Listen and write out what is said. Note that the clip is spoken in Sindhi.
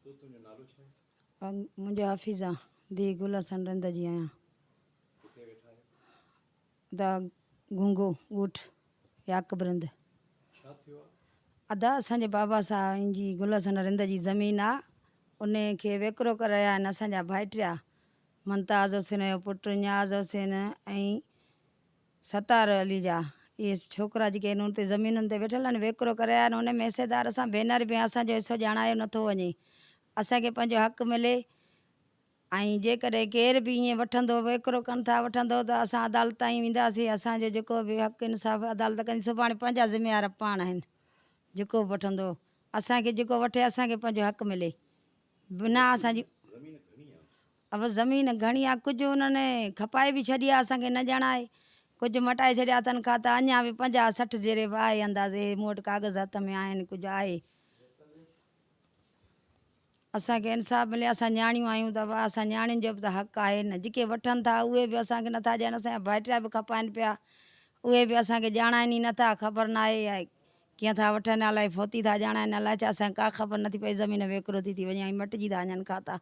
تو تنهنجو نالو ڇا آهي؟ منهنجو حفيظه ڌيء گل حسن رند جي آهيان. ڪٿي ويٺا آهيو؟ ادا گونگو ڳوٺ يعقوب رند. ڇا ٿيو آ؟ ادا اسان جي بابا صاحب جي گل حسن رند جي زمين آ ان کي ويڪرو ڪري رهيا آهن اسان جا ڀائٽيا ممتاز حسين جو پٽ نياز حسين ۽ ستار علي جا اهي ڇوڪرا جيڪي آهن اتي زمينن تي ويٺل آهن ويڪرو ڪري رهيا آهن ان ۾ حصيدار اسان ڀينر به اسان جو حصو ڄاڻايو نٿو وڃي اسان کي پنهنجو حق ملي ۽ جيڪڏهن ڪير به ائين وٺندو ويڪرو ڪن ٿا وٺندو ته اسان عدالت تائين وينداسين اسان جو جيڪو به حق انصاف عدالت ڪندي سڀاڻي پنهنجا ذميوار پاڻ آهن جيڪو به وٺندو اسان کي جيڪو وٺي اسان کي پنهنجو حق ملي بنا اسان جي اب زمين گهڻي آ ڪجهه انهن کپائي به ڇڏي آ اسان کي نه ڄاڻ آهي ڪجهه مٽائي ڇڏيا اٿن کاتا اڃا به 50 60 جيري به آهي اندازي هي مون وٽ ڪاغذ هٿ ۾ آهن ڪجهه آهي اسان کي انصاف ملي اسان نياڻيون آهيون ته اسان نياڻين جو به ته حق آهي نه جيڪي وٺن ٿا اهي به اسان کي نٿا ڏين اسان جا ڀائٽيا به کپائن پيا اهي به اسان کي ڄاڻائن ئي نٿا خبر ناهي ڪيئن ٿا وٺن الائي فوتي ٿا ڄاڻائن الائي ڇا اسان کي ڪا خبر نٿي پئي زمين ويڪرو ٿي ٿي وڃي ۽ مٽجي ٿا وڃن کاتا.